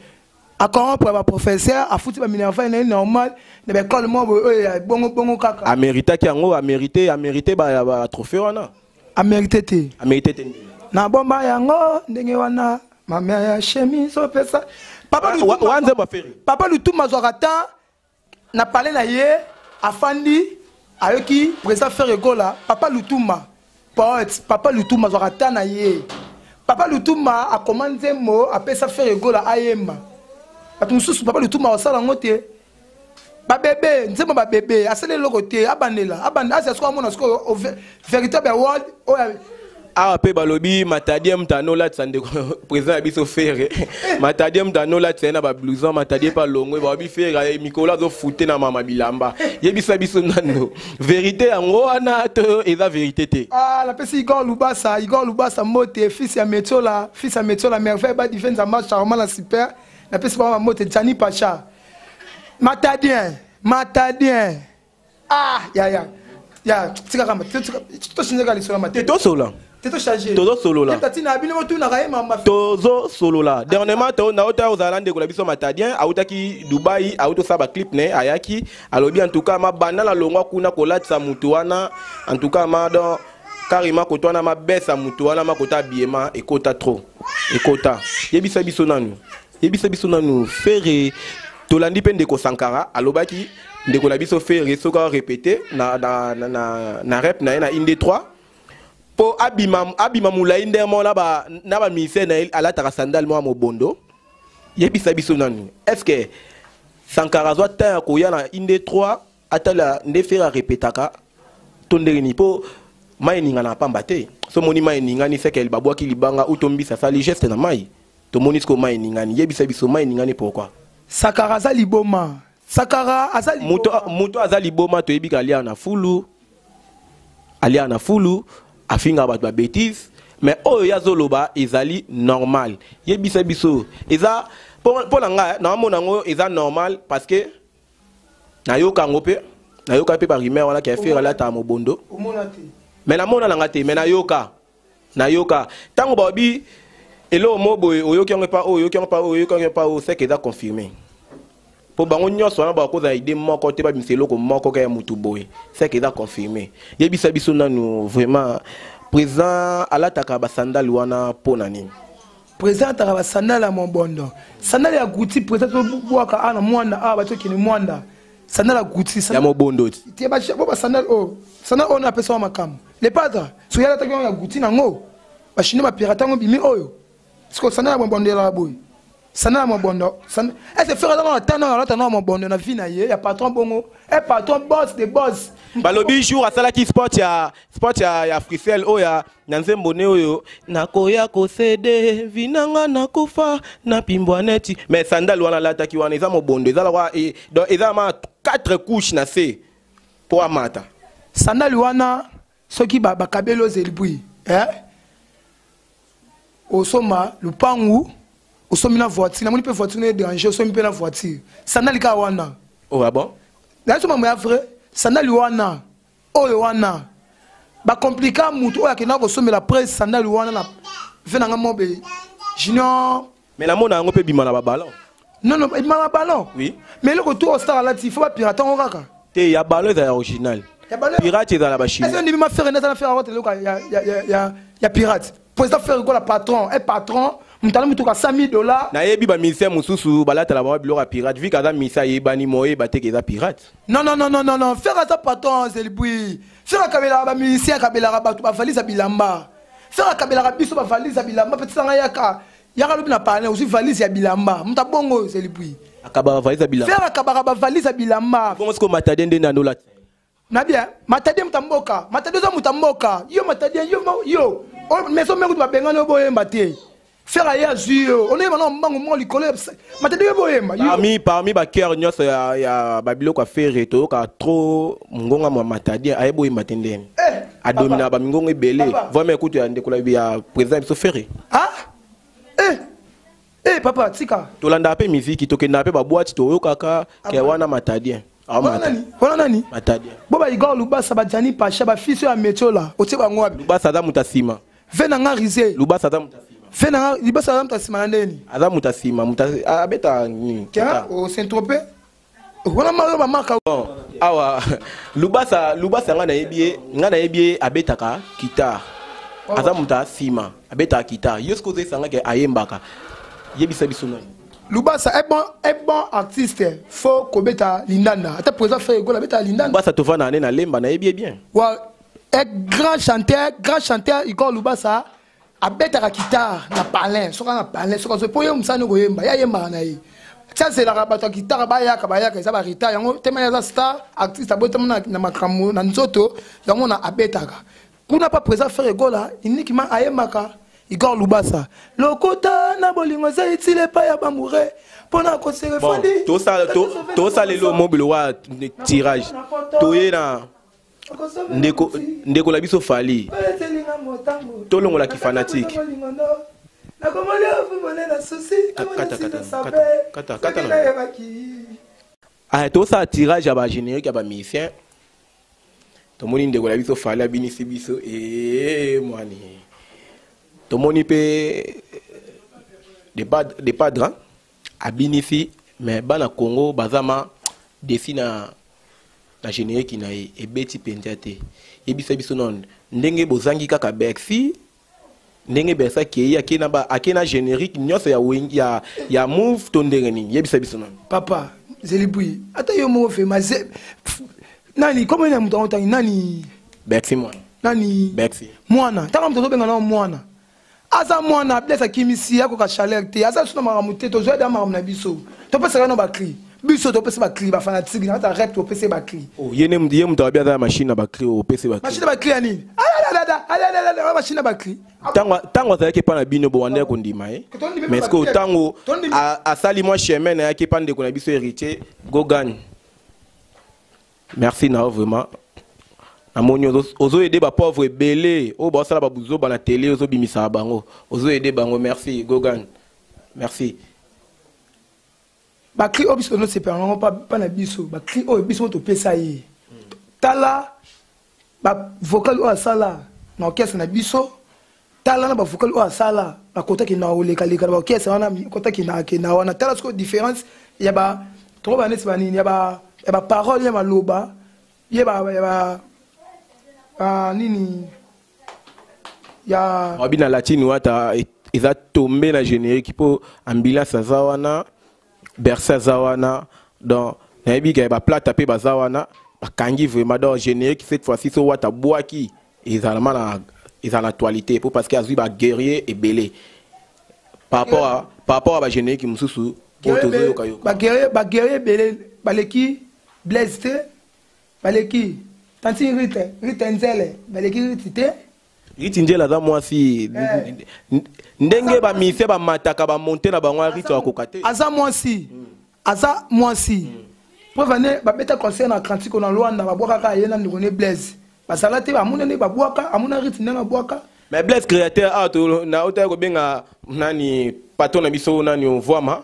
acorrompre baprofesseur afuti baminerval na ye normal na baekole moko boye oyo ya bongo bongo kaka ameritaki yango amerite amerite batrophée wana Amérité te. Amérité te nde. Na bomba yango ndenge wana mama ya chemise opesa papa Lutumba. Nzembo Ferre. Papa Lutumba azwaka temps na palais na ye, afandi, ayoki président Ferre Gola. Papa Lutumba poète, papa Lutumba azwaka temps na ye. Papa Lutumba akoma nzembo, apesa Ferre Gola ayemba. Bato mosusu, papa Lutumba asala yango te. Babebe nzembo, babebe asali eloko te, abandela abandela asia sikoyo, amona sikoyo véritable award oyo. Awa mpe balobi Matadie moto anolatisa ndeko président ya biso Ferre. Matadie moto anolatisa ye na bablouson. Matadie mpe alongwe. Balobi Ferre mikolo azofute na mama bilamba. Yebisa biso nano, vérité yango wana to eza vérité te? Ah, napesi Igor Lubasa, Igor Lubasa mbote, fils ya Metiola, fils ya Metiola, Merveille Badive, Nzamba Charmant na super. Napesi bango bambote. Jani Pacha, Matadien, Matadien, ah ya ya tika kama toshinzaka lisolo ma. Tosola. Te, tochange. Tozosolola. Tatina bino botunaka ye mama. Tozosolola. Dernièrement to nauta ozala na ndeko na biso Matadien, autaki Dubai, auti osala baclip na ye, ayaki, alobi en tout cas ma banda na longwa kuna kolatisa mutu wana, en tout cas ma donc carrément koto wana mabesa mutu wana makota biema ekota trop ekota. Yebisa biso nanu, yebisa biso nanu, Ferre, tolandi mpe ndeko Sankara alobaki ndeko na biso Ferre soki arépété na rep na ye na inde 3 mpo abima, abima molai nde moko na baministère na ye alataka sandale moko ya mobondo. Yebisa biso nanu, est ce que Sankara azwa temps ya koya na inde 3 atala nde Ferre arépétaka to ndenge nini? Mpo mai eningana na pamba te. So omoni mai eningani, seke babwaki libanga ou tombisa asali geste na mai. Tomoni sikoyo mai eningani. Yebisa biso, mai eningani pourquoi? Sakara aza liboma, Sakara aza moto. Moto aza liboma, toyebi ka alia na fulu, alia na fulu, afingaka bato babêtise, mais oyo ye azoloba ezali normal. Yebisa biso, eza mpo na ngai naomona yango eza normal, parce que nayoka yango mpe, nayoka mpe barumeur wana ke Ferre alataka mobondo. Omona te? Mais namona nanga te, mais nayoka, nayoka. Ntango balobi eloko mo boye, oyoki yango epa oyo, oyoki yango epa oyo, oyoki yango epa oyo, seke eza confirmé, mpo bango nyonso wana bakozala idée moko te, babimisa eloko moko kaka ya mutu boye, seke eza confirmé. Yebisa biso nanu vraiment, président alataka basandale wana mpo na nini? Président ataka basandale ya mobondo, sandale ya Gucci. Président tobwaka awa na Mwanda awa, bati okende Mwanda, sandale ya Gucci. Ya mobondo ti. Te, bo basandale oyo, sandale oyo napesa wa makambo le padre. Soki alataki yango ya Gucci nango, bachinois bapirate yango, bimi oyo. Siko sandale ya mobondo elaka boye, sandale ya mobondo. Ese Ferre aza na tana alata na mobondo na vie na ye ya patron bongo, e patron, boss de boss. Balobi jour asalaki sport ya Africell oyo ya na nzembo ne oyo nakoya kosede vinanga nakufa na pimbwa neti, mais sandale wana alataki wana eza mobondo, eza lokwa donc eza ma 4 couches na se mpo amata. Sandale wana soki bakabeli ozeli bwi, eh? Osomba lupangu, osomi na voiture, namoni mpe voiture na danger, osomi mpe na voiture, sandale kaka wana. Oh, ah bon? Nayebi mambo ya vrai. Sandale wana oyo wana bakomplika mutu oyo akendaka kosomela presse sandale wana na ve nanga mobe junior. Mais namona yango mpe bima na baballon. Non, non, ebima na ballon. Oui. Mais eloko tu ostar alati, faut bapirate yango kaka. Te, ya ballon ezala ya original. Ya ballon. Pirate ezala bachinois. Est-ce ndimi ma Ferre nde aza na Ferre akota eloko ya pirate? Président Ferre kola patron, un patron, moto ala motuka 100 000 $. Nayebi bamusicien mosusu balatala bango biloko ya pirate, vu aza musicien ayebani, moyeba teke eza pirate. Non, non, non, non, non, non, Ferre aza patron zelibwi. Ferre akabelaka bamusicien, akabelaka bato bavalise ya bilamba. Ferre akabelaka biso bavalise ya bilamba mpe tisanga yaka yaka lobi na parlin, ozwi valise ya bilamba, moto abongo oyo zelibwi. Akabaka valise ya bilamba? Ferre akabaka bavalise ya bilamba. Bongo siko Matadie nde nani olata? Na bien, Matadie moto ya mboka. Matadie oza moto ya mboka. Yo Matadie, yo yo maison mère kutu babengani yo, boyemba te. Ferre aye azwi yo, onoyeba na mbangu moko likolo ya Matadie, yo boyemba yo. Parmi bachœur nyonso ya babiloko ya Ferre, toyoka trop ngonga mwa Matadien aye boyemba te ndeni. Eh, adomina bamingongo ebele. Papa. Vraiment ekutu ya ndeko na ya président biso Ferre. Ah, eh, eh, papa tika. Tolandaka mpe miziki, tokendaka mpe baboîte, toyokaka ke wana Matadien. Wana nani? Wana nani? Matadien. Bo ba Igor Lubasa, bajani Pasha, bafils oyo ya Metiola, otie bango wapi? Lubasa aza moto asima. Ve na nga rise. Lubasa aza moto asima. Ve na nga Lubasa aza moto asima na ndeni? Aza moto asima, moto abeta nini? Kera osentrope wana mayo bamaka. Bon, awa Lubasa, Lubasa, nga nayebi ye, nga nayebi ye abetaka guitare. Aza moto asima abetaka guitare. Yo soki ozoyesanga ke ayembaka, yebisa biso nani. Lubasa est bon, est bon artiste. Faut kobeta lindanda. Ata président Ferre Gola beta lindanda. Lubasa tovanda na ne na lemba, nayebi ye bien. Wa un grand chanteur, grand chanteur Igor Lubasa abetaka guitare na palin. Soka na palin, soka zo po ye musani koyemba, ya yembaka na ye. Tia zelaka bato ya guitare bayaka bayaka eza ba retard yango tema ya star artiste abotama na makambo na nzoto yango na abetaka. Kuna pa président Ferre Gola uniquement ayembaka Igor Lubasa. Lokota na bolingo eza etile epai ya bamure mpona kosere Bon, fandi. tosala elo mobile wa tirage toye na ndeko na biso Fally, tolongolaki fanatique. Nakomoli ofumone na susi. Kata, kata, kata, kata, kata na. Aya, tosala tirage ya bagénérique ya bamusicien. Tomoni ndeko na biso Fally abinisi biso e mwani. Tomoni mpe de padre abinisi, mais bana Congo baza ma desi na générique na ye ebeti mpenza te. Yebisa biso nano ndenge bozangi kaka Bercy, ndenge Bercy akei, akei na générique nyonso ya Wenge, ya Move to ndenge nini? Yebisa biso nano. Papa Zelibui, ata yo moko fe ma nani komo na moto ango nani? Bercy mwana. Nani? Bercy. Mwana ntango moto azobenga nao mwana, aza mwana. Blaise akimisi akoka chaleur te, aza so na makambo te. Tozwa da makambo na biso, topesaka no bacri. Biso topesa bacri, bafanatike na kati ya rep topesa ye bacri. Oh, ye ne ye moto abi aza na machine na bacri, opesi bacri. Machine na bacri ya nini? Alalala, alalala, machine na bacri. Ntango azalaki epa na bino, bowanda kondima ye. Tondimi. Mais ce ntango Tondimi. asali mwa chemin na yaki epa ndeko na biso Héritier Gogan, merci na yo vraiment. Namoni ozoyede bapauvre ebele oyo baosala babuzoba na tele, ozobimisaka bango, ozoyede bango. Merci Gogan, merci. Bacri oyo biso tonosepela yango pa na biso, bacri oyo biso mo topesa ye. Tala bavocal oyo asala na orchestre na biso, tala na bavocal oyo asala na kota kenda kolekaleka na baorchestre wana, kota kenda kenda wana. Tala sikoyo différence ya ba tokoba neti banini ya baparole ya maloba ye ba ya ba nini ya. Wabi na latine wata eza tombe na générique mpo ambulance aza wana, Bercy aza wana, donc nayebi ke baplata mpe baza wana, bakangi vraiment. Donc générique cette fois-ci so wata bwaki ezalama na ezala na actualité po parce que azwi baguerrier ebele par rapport à bagénérique mosusu oyo tozoyoka yoka. Baguerrier ebele baleki Blaise te, baleki tanti Rite, Rite Nzele, baleki Rite te. Riti Nzele aza mwasi. Ndenge bamise bamataka bamonte na bango ya Riti akoka te. Aza mwasi, aza mwasi. Preuve ane babeta concert na Atlantique na Lwanda, babwakaka ye na ndeko ne Blaise bazala te. Amona nde babwaka, amona Rite ndenge abwaka. Mais Blaise créateur awa to na otaya kobenga nani, patron na biso nani, ovwama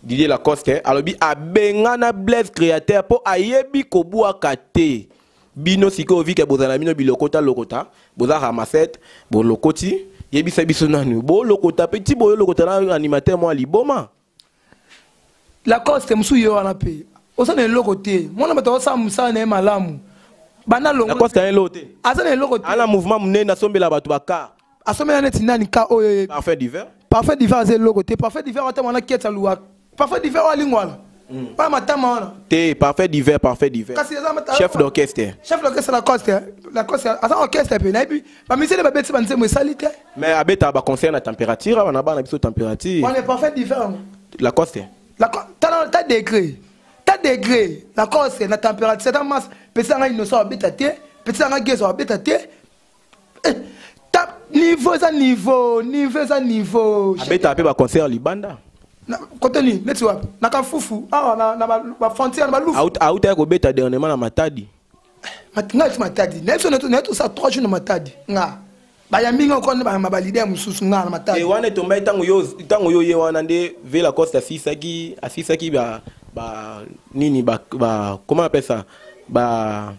Didier Lacoste alobi abengana Blaise créateur mpo ayebi kobwaka te. Bino sikoyo vike bozala na bino bilokota lokota, boza ramasete bolokoti. Yebisa biso nani bolokota mpe ti boyolokota na animateur mwa liboma. Lacoste mosusu ye wana mpe oza na eloko te. Mwana bato azosala mosala na ye malamu banda longo. Lacoste aye eloko te. Aza na eloko te. Ana mouvement monene, asombela bato bakar. Asomela neti nani ka oyo? Parfait d'hiver. Parfait d'hiver aza eloko te. Parfait d'hiver ata mwana keti aluwa parfait d'hiver oyo alingo wana wana matama wana. Te, parfait d'hiver, parfait d'hiver. Kasi eza chef d'orchestre. Chef d'orchestre Lacoste, Lacoste aza orchestre mpe nayebi bamisele babeti banzembo esali te. Mais abetaka baconcert na température awa na bana biso température. Wana parfait d'hiver yango. Lacoste. Tala ta degré, ta degré Lacoste na température ta masse. Pesi yanga Innocent abeta te, pesi yanga Gezo abeta te. Ta niveau eza niveau, niveau eza niveau. Abetaka mpe baconcert libanda. Kote nini? Neti wapi? Na Kafufu awa na bafrontière na Balufu. Autaki kobeta dernièrement na Matadi. Nga ti Matadi nayebi so naye tosala 3 jours na Matadi. Nga bayambi nga okona bayamba baleader mosusu nga na Matadi. E wana etombai ntango yo ye wana nde ve Lacoste asisaki ba nini ba comment appelle ça, ba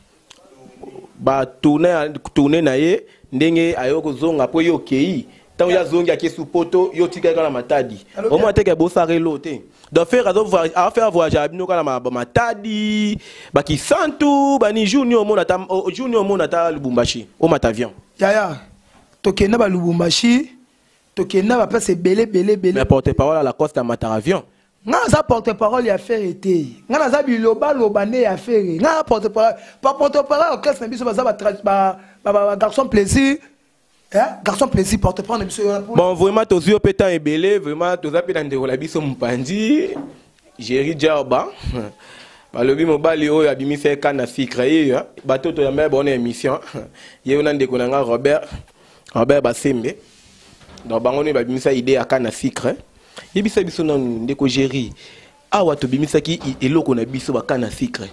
tourne na ye ndenge ayo kozonga mpo ye okei. Ntango ye azongi ake su poto, yo otikali kaka na Matadi. Omona teke bosala elo te. Donc Ferre afaire voyage ya bino kaka na Bamatadi, bakisantu bani. Jour ni omona ata, jour ni omona ata Lubumbashi, omata avion. Yaya, Tokenda ba Lubumbashi, tokenda ba place ebele ebele ebele. Mais porte parole à la coste ya matara avion. Nga naza porte parole ya Ferre te. Nga naza biloba loba nde ya Ferre. Nga naza porte parole. Pa porte parole ya classe na biso baza ba ba ba, ba garçon plaisir. Hein? Garçon plaisir porte parole na biso yo. Bon vraiment tozui yo pe temps ebele vraiment toza pe na ndeko na biso mupanzi Jerry Djarba. Balobi mobali oyo abimisa ye kana sucre ye bato toyamba ye bona émission ye na ndeko na nga Robert Robert Basembe. Donc bango nde babimisa idée ya canne à sucre. Yebisa biso nanu ndeko Jerry, awa tobimisaki eloko na biso ba canne à sucre.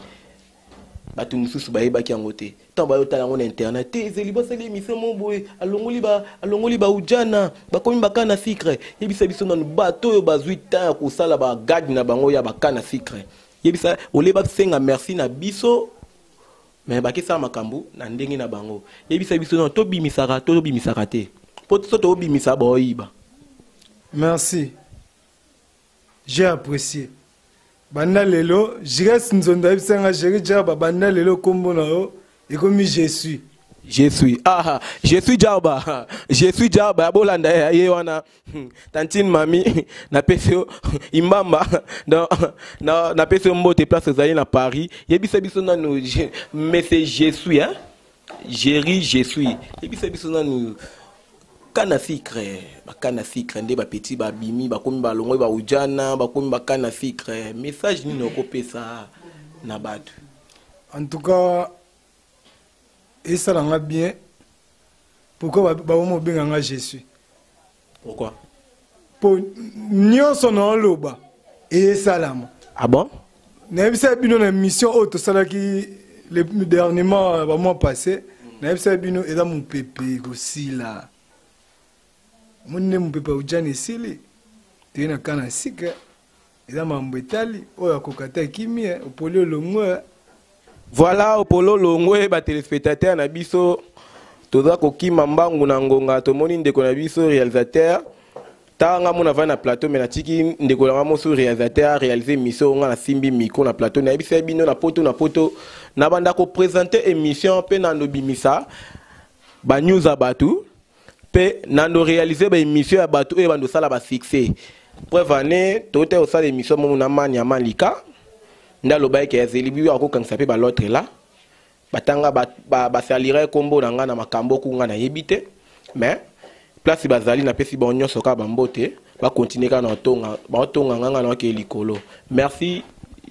Bato mosusu bayebaki yango te. Ntango bayotala yango na internet, te ezeli basali émission moko boye, alongoli ba alongoli ba ujana, bakomi ba canne à sucre. Yebisa biso nanu bato oyo bazwi temps ya kosala ba gag na bango ya ba canne à sucre. Yebisa ole basenga merci na biso mais bakesala makambo na ndenge na bango. Yebisa biso non tobimisaka to tobimisaka te. Po so tobimisa boyiba. Merci. J'ai apprécié. Banda lelo, Jires Nzondo ayebisa nga Jerry Djarba banda lelo kombo na yo ekomi je suis. Je suis. Ah, je suis Djarba. Je suis Djarba. Bolanda ye wana. Tantine mami napesi yo imbamba donc na napesi yo mbote place ozali na Paris yebisa biso nanu monsieur je suis hein Jerry je suis yebisa biso nanu kana sucre bakana sucre nde bapeti babimi bakomi balongoi baujana bakomi bakana sucre message nini okopesa na bato? En tout cas esala nga bien. Pourquoi babomo obenga nga je suis? Pourquoi? Po nyonso na oloba esalama. Ah bon? Nayebisa bino na mission oyo tosalaki le dernièrement ba mois passé, nayebisa bino eza mopepe ekosila. Omoni nde mopepe ya ujana esili, toye na kana sika, eza mambo etali oyo akoka te akimi, opoli olongwe. Voilà, opolo longwe ba téléspectateurs na biso toza kokima mbangu na ngonga tomoni ndeko na biso réalisateur tala nga mona vandi na plateau mais natiki ndeko na nga mosu réalisateur a réaliser émission nga nasimbi micro na plateau nayebisa bino na poto na poto nabanda ko présenter émission mpe nando bimisa ba news ya bato mpe nando réaliser ba émission ya bato oyo bando sala ba succès. Preuve année tote osala émission momo na mani ya malika nde alobaki ke azeli biyo akokangisa mpe ba l'autre là batanga basalira kombo na nga na makambo ku nga nayebi te mais place bazali napesi bango nyonso kaka bambote bakontinue kaka na otonga baotonga nga nga na okeye likolo. Merci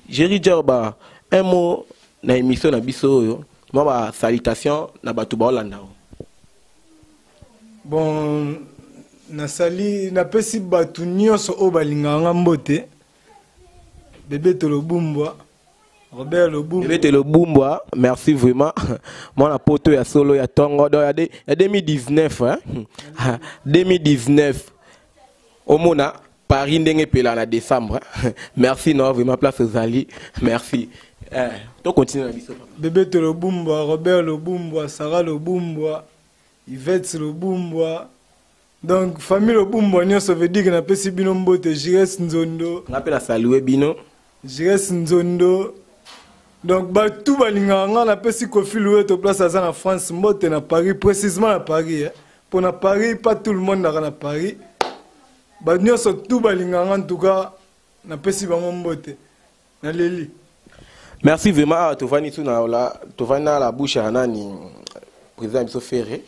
Jerry Djarba, un mot na émission na biso oyo mwa ba salutation na bato baolanda o. Bon, nasali napesi bato nyonso oyo balingaka nga mbote. Bebe Tolobumbwa, Robert Lobumbwa. Bebe Tolobumbwa, merci vraiment. Moi na poto ya solo ya tongo donc ya ya 2019 hein. 2019. Omona Paris ndenge pela na décembre. Merci non vraiment place ozali. Merci. To continue na biso. Bebe Tolobumbwa, Robert Lobumbwa, Sarah Lobumbwa, Yvette Lobumbwa. Donc famille Lobumbwa nyonso veut dire que napesi bino mbote Jires Nzondo. Nga pe na saluer bino. Jires Nzondo. Donc batu balingaka nga napesi Koffi Loueto place aza na France mbote na Paris précisément na Paris hein. Pour na Paris pas tout le monde na Paris. Ba nyonso tout balingaka nga en tout cas napesi bango mbote. Na leli. Merci vraiment ah, tovandi tu na la tovandi na la bouche ya nani président biso Ferré.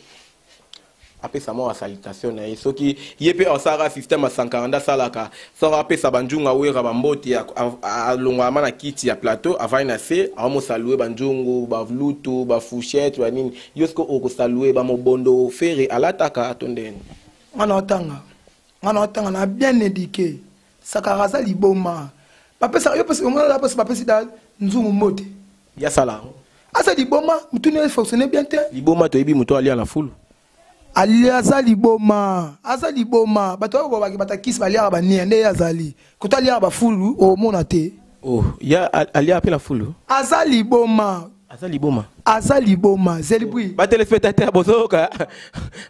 Apesa mwa salutation na ye soki ye mpe asalaka système ya Sankara nde asalaka soki apesa banjungu awera bambote alongwama na kiti ya plateau avandi na se aomosalue banjungu balutu bafushete banini yo soki okosalue bamobondo Ferré alataka to ndeni. Nga na otanga nga na otanga na bien éduqué Sankara aza liboma bapesaka yo pesa omona la pesa bapesi da nzungu mbote ya sala yango. Aza liboma mutu ne fonctionner bien te. Liboma toyebi mutu alia na fulu. Ali aza liboma, aza liboma. Bato oyo babaki batakisi baliaka ba nia nde ye azali. Koto aliaka ba fulu omona te. Oh, ya alia pe na fulu. Aza liboma. Aza liboma. Aza liboma, zelibwi. Ba téléspectateurs bozoka.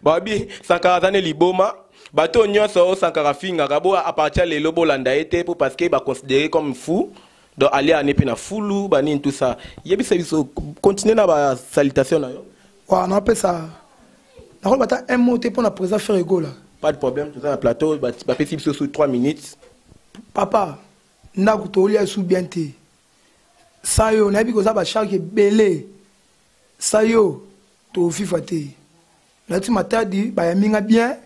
Babi Sankara aza ne liboma. Bato nyonso oyo Sankara fingaka bo à partir lelo bolanda ye te po parce que ba considérer comme fou. Donc alia ne pe na fulu ba nini tout ça. Yebisa biso continuer na ba salutation na yo. Wa na pesa. Nakoloba ata un mot te mpo na président Ferre Gola. Pas de problème, toza na plateau, bapesi biso sous 3 minutes. Papa, ndako tolia su bien te. Sa yo nayebi koza bacharge ebele. Sa yo tofifa te. Nati Matadi bayambi nga bien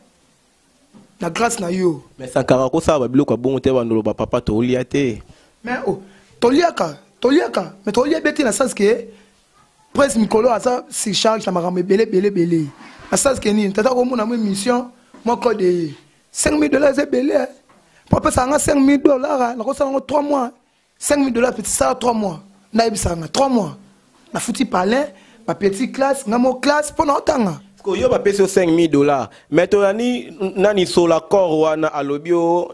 na grâce na yo. Mais Sankara akosala babiloko ya bongo te, bandolo ba papa tolia te. Mais oh, toliaka, toliaka, mais tolia bien te na sens que presse mikolo aza surcharge na makambo ebele ebele ebele. Na sens que nini, tata komona mo émission mwa code ye 5000 dollars eza ebele po apesaka nga 5000 dollars, nakosala yango 3 mois. 5000 dollars petit, sala 3 mois, nayebisaka nga 3 mois nafuti palin, bapetit classe, nga mo classe mpo na otanga. Yo bapesi yo 5000 dollars, mais toyani nani sola corps wana alobi o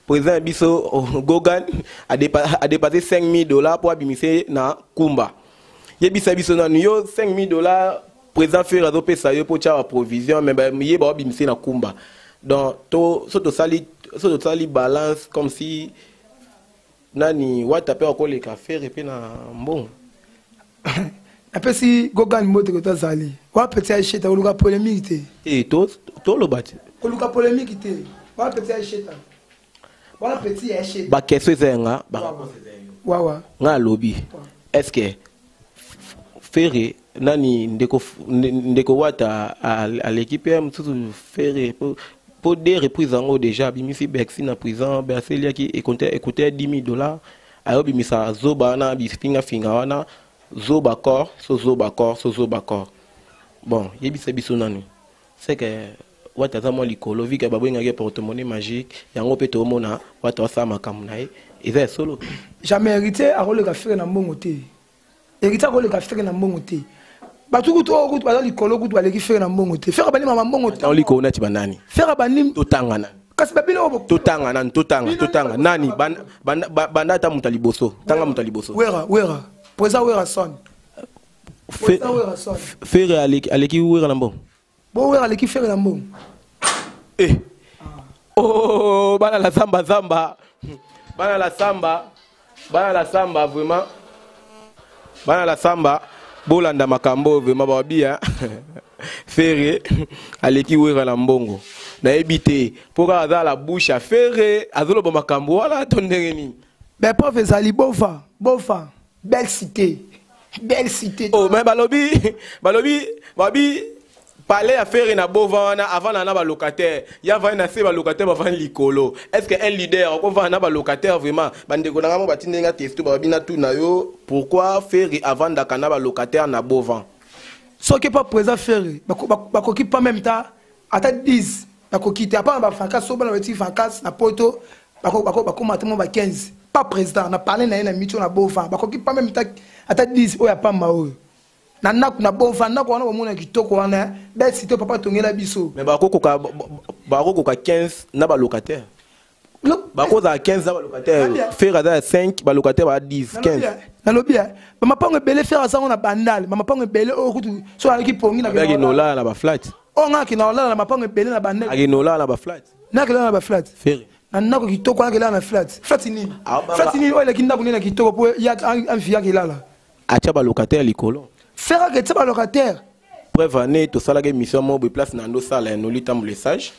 président ya biso Gogan adépassé 5000 dollars mpo abimise na kumba. Yebisa biso nanu, yo 5000 dollars président Ferre azopesa yo mpo tia baprovision, mais ye baobimise na kumba. Donc to so tosali, so tosali balance comme si nani Wata mpe akoleka Ferre mpe na mbongo. Napesi Gogan mbote koto azali wa petit Aisheta, koluka polémique te. E toloba te. Koluka polémique te, wa petit Aisheta, wana petit Aisheta. Baquestion eza yanga. Wawa. Nga alobi, est ce que Ferre nani ndeko, ndeko Wata aleki mpe mosusu Ferre po deux reprises yango déjà abimisi Bercy na prison? Bercy eliaki écoute 10 000 dollars, ayobimisa zoba wana bifingafinga wana, zoba corps so zoba corps so zoba corps. Bon, yebisa biso nanu, c'est que Wata aza mwa likolo vika babengaki porte-monnaie magique yango mpe toomona Wata asala makambo na ye, eza ya solo? Jamais. Héritier akoleka Ferre na mbongo te. Héritier akoleka Ferre na mbongo te. Bato kutu oyo kutu baza likolo kutu baleki Ferre na mbongo te. Ferre abandi mama mbongo. Likolo nati banani? Ferre abandi. Totanga nani? Kasi babino oyo. Totanga nani? Totanga, totanga nani? Banda ata moto ya liboso, tanga moto ya liboso. Wera, Wera, président Wera son, président Wera son. Ferre aleki Wera na mbongo? Bo Wera aleki Ferre na mbongo. Eh. Oh, bana la zamba zamba, bana la samba, bana la samba, vraiment bana la samba, bolanda makambo vraiment. Babi Ferre aleki Wera na mbongo, nayebi te mpo kaka aza la bouche ya Ferre azoloba makambo wana to ndenge nini? Bapreuve ezali bova bova, belle cité, belle cité. Oh, mais balobi babi palais ya Ferre na Bova wana avanda na balocataire, ya vandi na se, balocataire bavandi likolo. Est ce que un leader akovanda na balocataire? Vraiment, bandeko na nga mo batindi nga testo, babi na tuna yo pourquoi Ferre avandaka na balocataire na Bova. Soki pa président Ferre bakoki pas même ta ata 10, bakoki te. Apana bavacance, so bana bati vacance na poto, bakoma ata mo ba 15. Pas président na parle na ye na mitio na Bova, bakoki pas même ta ata 10 oyo apamba oyo na ndako na Bova. Ndako wana bomona kitoko wana, belle cité papa tongela biso. Mais bakokoka 15 na balocataire, bakozala 15 na balocataire? Ferre aza ya 5, balocataire baa 10, 15. Nalobi bamapango ebele Ferre azango na Bandale, bamapango ebele oyo kutu so alaki pongi. Akende olala na baflat. Oyo nga akende olala na mapango ebele na Bandale. Akende olala na baflat. Nakelala na baflat. Ferre. Na ndako kitoko nakelala na flat. Flat nini? Flat nini oyo eleki ndako nini na kitoko po amfi akelala? Atya balocataire likolo. Ferre aketia balocataire. Preuve ane tosalaka émission moko boye, place na ndo osala ya Noli Tambo le Sage,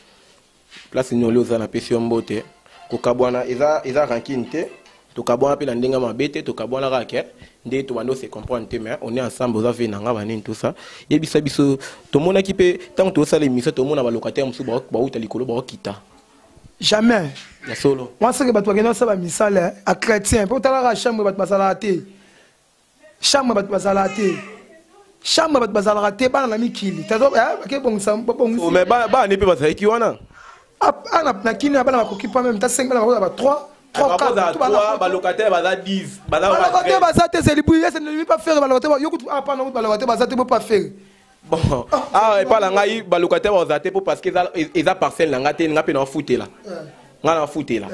place Noli oza, napesi yo mbote. Kokabwana eza rancune te, tokabwana mpe na ndenge mabe te, tokabwana kaka ke nde tobanda ose comprendre te, mais on est ensemble. Oza ve na nga banini, tout ça. Yebisa biso, tomonaki mpe ntango tozosala émission, tomona balocataire mosusu bauta likolo baokita. Jamais. Ya solo? Wana soki bato bakende basala bamisala ya chrétien, mpo otalaka chambre bato bazalaka te, chambre bato bazalaka te, chambre bato bazalaka te. Bana na mikili bakebongisa. Mais bana mpe bazalaki wana. Na kini na bana bakoki pa même ta 5, bana bakoza ba 3. Balocataire baza 10. Balocataire baza te, zelibui ese nelimi pa Ferre. Balocataire yo kutu apana kutu balocataire baza te, bo pa Ferre. Bon, awa epa na ngai balocataire baza te mpo parce que eza parcelle na ngai te, nga mpe naofutela, nga naofutela.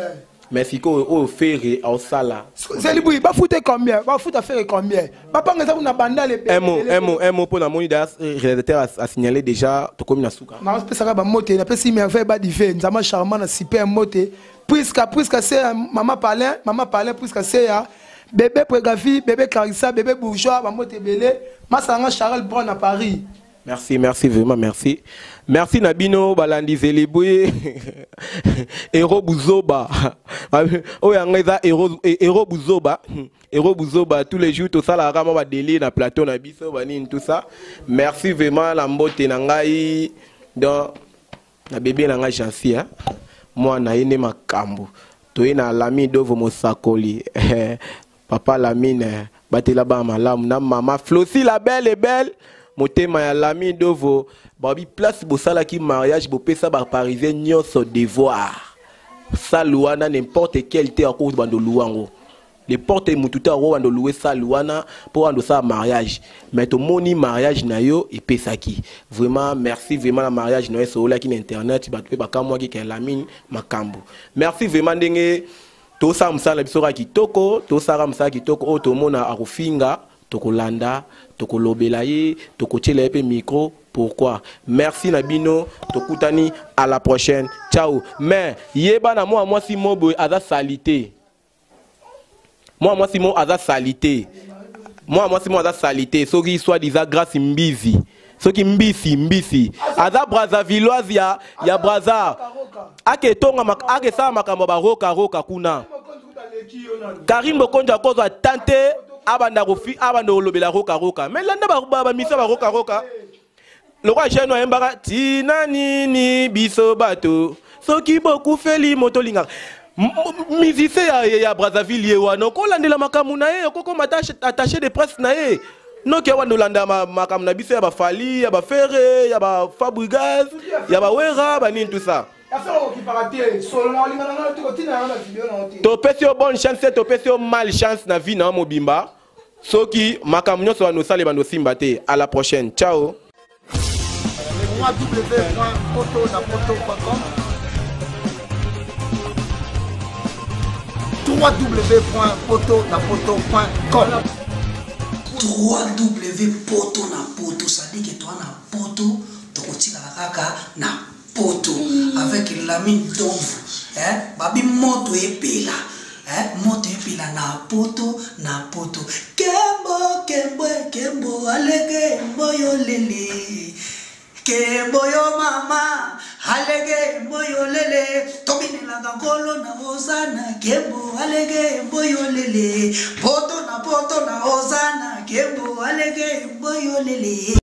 Mais sikoyo oyo Ferre aosala. Zelibui bafute combien? Bafuta Ferre combien? Bapanga eza kuna Bandale. Un mot, un mot, un mot mpo namoni da réalisateur a signalé déjà tokomi na suka. Napesaka bamote, napesi Merveille Badive Nzama Charmant na super mote, Priska, Priska Seya, mama Palin, mama Palin, Priska Seya, bébé Pregavi, bébé Clarissa, bébé Bourgeois, bamote ebele. Masalanga Charles Brown na Paris. Merci, merci vraiment, merci. Merci Nabino, Balandi Zeliboué, Héros Bouzoba. Oh, yanga Héros Héros Bouzoba. Héros Bouzoba, tous les jours, tout ça, la rama va délire na plateau, na biso, banine, tout ça. Merci vraiment, la mbote nangai. Donc, na bébé nanga Jansi, hein. Moi, na yene makambo. Toye na lami dovo mosakoli. Papa Lamine, batela ba malamu na mama Flossi la belle et belle. Motema ya Lami Dovo, babi place bosalaki mariage bopesa ba parisien nyonso devoir. Salle wana n'importe quel te ako bando louango. Les portes mututa ako bando louer salle wana pour bando sa mariage. Mais to moni mariage na yo epesaki. Vraiment merci vraiment la mariage na yo solaki na internet ba pe bakamwa ki ke Lamine makambo. Merci vraiment ndenge tosala mosala na biso kaka kitoko, tosala mosala kitoko oyo tomona akofinga, tokolanda, tokolobela ye, tokotiela ye pe micro. Pourquoi? Merci na bino, tokutani à la prochaine. Ciao. Mais yeba na mwa mwasi mobo aza salité. Mwa mwasi mo aza salité. Mwa mwasi mo aza salité. Soki soit disant grâce mbizi. Soki mbisi mbisi. Aza Brazzavilloise ya ya Brazza. Ake tonga mak ake sala makambo ba roka roka kuna. Karim Bokonjo akozwa tante abanda kofi abanda kolobela roka roka. Mais landa ba ba, ba misa ba roka roka. Lokwa jeune ayembaka tina nini biso bato. Soki bokufeli moto lingaka. Musicien ya Brazzaville ye wana okolandela makambo na ye, okokoma attaché de presse na ye. Noki awa ndolanda makambo na biso ya ba Fally, ya ba Ferre, ya ba Fabregas, ya ba Wera, ba nini tout ça. Topesi yo bonne chance, topesi yo mal chance na vie na mobimba. Soki makambo nyonso wana osala ebanda osimba te. À la prochaine. Ciao. www.potonapoto.com www.potonapoto.com www.potonapoto, c'est-à-dire que toi na poto, tokotikala kaka na poto avec Lamine Domvu, hein, babi moto epela, hein, moto epela na poto, na poto. Kembo, kembo, kembo, alege mboyo lele. Kembo yo mama, alege mboyo lele. Tobinelaka nkolo na Hosanna, kembo, alege mboyo lele. Poto na poto na Hosanna, kembo, alege mboyo lele.